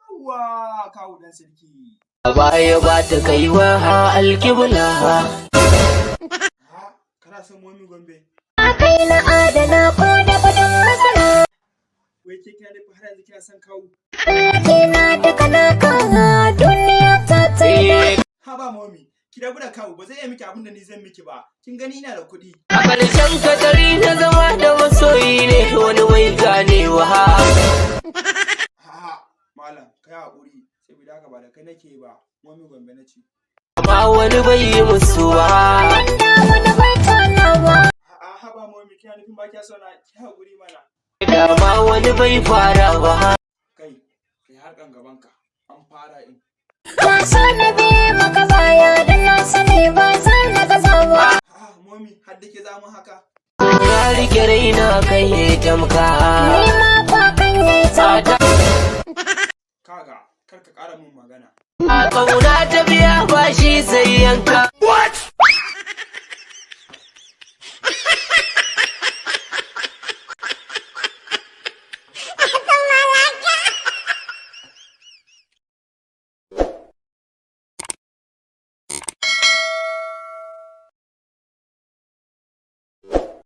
Yawwa, kawu dan sarki. Baya ba ta kaiwa alkibla. Ha, kana son Momi Gombe? Kai na adana ko da kudin masara. Wai ke kina nufin har yanzu kina son kawu? Ke na duka naka, duniya ta tsaye. Haba Momi, ki rabu da kawu, ba zai iya miki abin da ni zan miki ba. Kin gani ina da kuɗi. A ƙarshen katari na zama da masoyi ne wani mai ganewa. A'a, malam, kai haƙuri, saboda haka ba da kai nake ba, Momi Gombe na ce. Amma wani bai yi musu ba. Da wani bai tonawa. A'a, haba Momi, kina nufin ba kiya so na? Ki haƙuri mana. Dama wani bai fara ba. Kai, kai harkan gabanka. An fara in. Na so na bi maka baya da na sani ba za na gazawa. A'a, Momi, har da ke za mu haka. Na rike raina kai ya tamka. Ni ma kwa kan yi tamka. Kaga, kar ka ƙara min magana. A ƙauna ta biya bashi sai yanka.